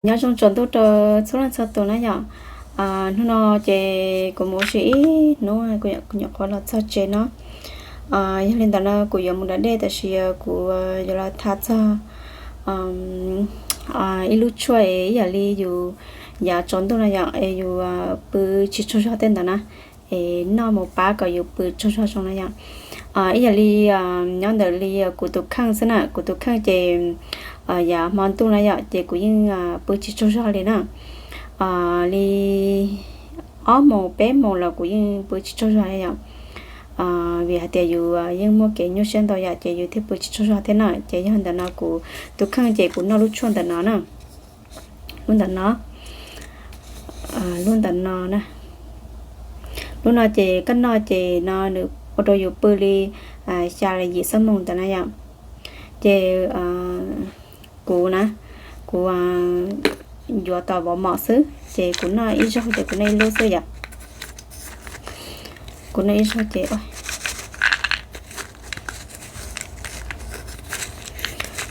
Nyob zoo tsaus ntuj rau txhua leej txhua tus na yom. Hnub no ces kuv mus ua si ib hnub, kuv nyuam qhuav los txog tsev no. Yog li ntawd no kuv yuav mus da dej, tab sis kuv yuav los tham txog ib lub tshuaj es ib yam li yus yav tsaus ntuj no yom, es yus pw tsis tsaug zog tej ntawd na, es noj mus pab kom yus pw tsaug zog zoo na yom. Ib yam li nyob ntawm li kuv tus kheej xwb na, kuv tus kheej ces yav hmo ntuj na yom, ces kuv yeej pw tsis tsaug zog li na. Li ob moos peb moos los kuv yeej pw tsis tsaug zog li yom. Vim hais tias yus yeej muaj kev nyuaj siab ntau yam ces yus thiaj pw tsis tsaug zog thiab na. Ces yog ntawm no kuv tus kheej ces kuv noj lub tshuaj ntawm no na. Lub ntawm no, lub ntawm no na. Lub no ces koj noj ces no nws ua rau yus pw li xya los yim xuab moos ntawd na yom. Ces kuv na, kuv yuav tau vov mom xwb ces kuv noj ib zaug ces kuv noj ib lub xwb yom. Kuv noj ib zaug ces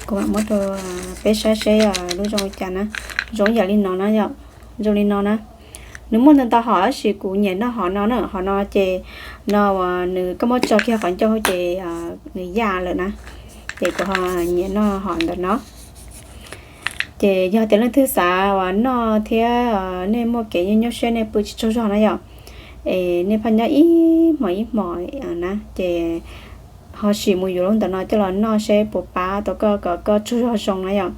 kuv mam muab rau peb saib seb lub zoo li cas na. Zoo yam li no na yom, zoo li no na. Nws muaj ntau ntau hom tab sis kuv nyiam noj hom no na, hom no ces no uas nws koj muab tso kiag qhov ncauj ces nws yaj lawm na. Ces kuv ho nyiam noj hom ntawm no. Ces yog tias leej twg xav uas noj thiab nej muaj kev nyuaj nyuaj siab nej pw tsis tsaug zog na yom, es nej pheej nyob ib hmos ib hmos na ces ho sim mus yuav lub ntawm no coj los noj seb puas pab tau koj kom koj tsaug zog zoo na yom.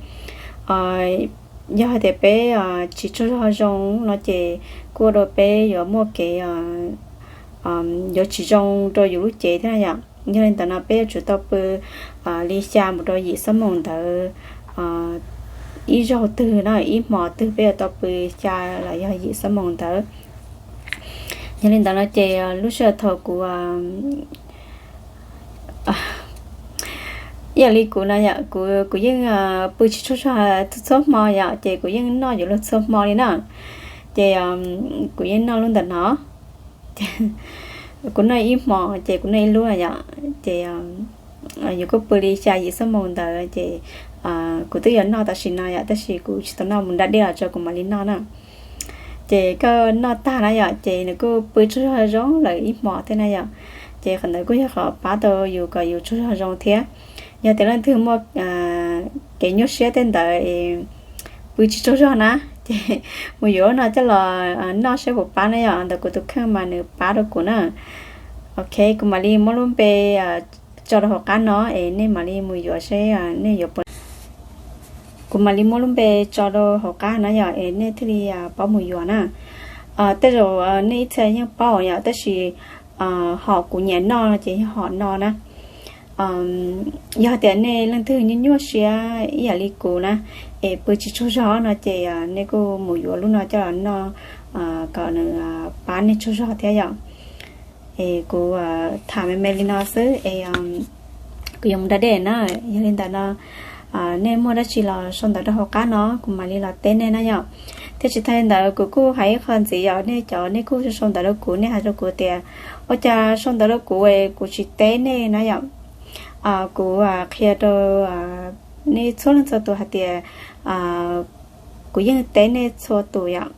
Yog hais tias peb tsis tsaug zog zoo no ces kuj ua rau peb yuav muaj kev yuav tsis zoo rau yus lub cev thiab na yom. Yog li ntawd no peb yuav tsum tau pw li xya mus rau yim xuab moos ntawd ib zaug twg na, ib hmos twg peb yuav tau pw xya los yog yim xuab moos ntawd. Yog li ntawd no ces lub sij hawm thaum kuv ib yam li kuv no yom, kuv kuv yeej pw tsis tsaug zog txhua txhua hmo yom, ces kuv yeej noj yuav luag txhua hmo li na. Ces kuv yeej noj lub ntawm no, kuv noj ib hmos ces kuv noj ib lub yom, ces yus kuj pw li xya yim xuab moos ntawd ces kuv twb yuav noj tam sim no yom, tab sis kuv tsis tau noj, mus da dej los tso kuv mam li noj na. Ces koj noj tag na yom, ces nws kuj pw tsaug zog zoo lawm ib hmos thiab na yom. Ces qhov ntawd kuj yog qhov pab tau yus kom yus tsaug zog zoo thiab. Yog tias leej twg muaj kev nyuaj siab tej ntawd es pw tsis tsaug zog na, ces mus yuav no coj los noj saib puas pab na yom. Ntawm kuv tus kheej mas nws pab rau kuv na. Ok, kuv mam li muab lub npe tso rau hauv qab no es nej mam li mus yuav seb nej yuav puas. Kuv mam li muab lub npe tso rau hauv qab na yom, es nej thiaj li paub mus yuav na. Tej zaum nej ib txhia yeej paub yom, tab sis hom kuv nyiam noj ces yog hom no na. Yog tias nej leej twg nyuaj nyuaj siab ib yam li kuv na, es pw tsis tsaug zog no ces nej kuj mus yuav lub no coj los noj kom nws pab nej tsaug zog thiab yom. Es kuv tham me me li no xwb es kuv yuav mus da dej na. Yog li ntawd no nej muaj dab tsi los sau ntawv rau hauv qab no kuv mam li los teb nej na yom. Thiab tsis tag li ntawd kuv kuj hais ib qho ntxiv yom, nej cov nej kuj sau ntawv rau kuv, nej hais rau kuv tias ua cas sau ntawv rau kuv es kuv tsis teb nej na yom. Kuv qhia rau nej txhua leej txhua tus hais tias kuv yeej teb nej txhua tus yom.